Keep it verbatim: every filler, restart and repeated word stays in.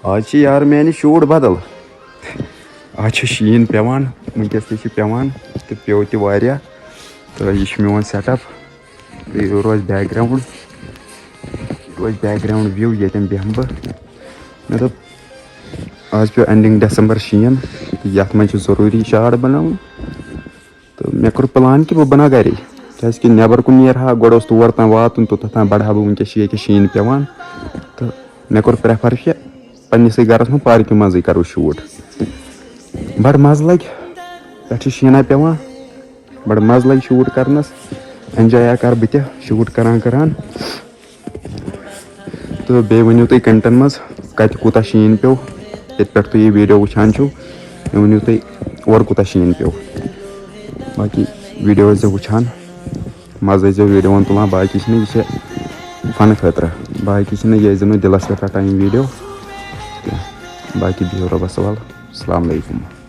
آز چھِ یار میانہِ شوٗٹ بدل۔ آز چھُ شیٖن پٮ۪وان، وٕنکیٚس تہِ چھِ پٮ۪وان تہٕ پیوٚو تہِ واریاہ۔ تہٕ یہِ چھُ میون سیٹ اپ۔ تہٕ یہِ روزِ بیک گراوُنڈ، یہِ روزِ بیک گراوُنڈ وِو ییٚتٮ۪ن بیٚہمہٕ بہٕ۔ مےٚ دوٚپ آز پیوٚو اینڈنگ ڈسمبر شیٖن، تہٕ یتھ منٛز چھُ ضروٗری شاٹ بناوُن۔ تہٕ مےٚ کوٚر پلان کہِ بہٕ بناو گرے، کیازِ کہِ نٮ۪بر کُن نیرٕ ہا، گۄڈٕ اوس تور تام واتُن، توٚتتھ تام بڑٕ ہا بہٕ۔ وٕنکیٚس چھِ ییٚتہِ شیٖن پٮ۪وان، تہٕ مےٚ کوٚر پریفر کہِ پننسٕے گرس منٛز پارکہِ منٛزٕے کرو شوٗٹ۔ بڑٕ مزٕ لگہِ، پٮ۪ٹھٕ چھِ شیٖنہ پٮ۪وان، بڑٕ مزٕ لگہِ شوٗٹ کرنس، انجویا کرٕ بہٕ تہِ شوٗٹ کران کران۔ تہٕ بیٚیہِ ؤنِو تُہۍ کمنٹن منٛز کتہِ کوٗتاہ شیٖن پیوٚو، ییٚتہِ پٮ۪ٹھ تُہۍ یہِ ویٖڈیو وٕچھان چھِو، مےٚ ؤنِو تُہۍ اورٕ کوٗتاہ شیٖن پیوٚو۔ باقٕے ویٖڈیو ٲسۍزیو وٕچھان، مزٕ ٲسۍزیو ویٖڈیوون تُلان۔ باقٕے چھِنہٕ، یہِ چھِ فنہٕ خٲطرٕ، باقٕے چھِنہٕ، یہِ ٲسۍزیو نہٕ دِلس پٮ۪ٹھ رٹان یِم ویٖڈیو کینٛہہ۔ باقٕے بِہِو رۄبس حوالہٕ۔ السلام علیکم۔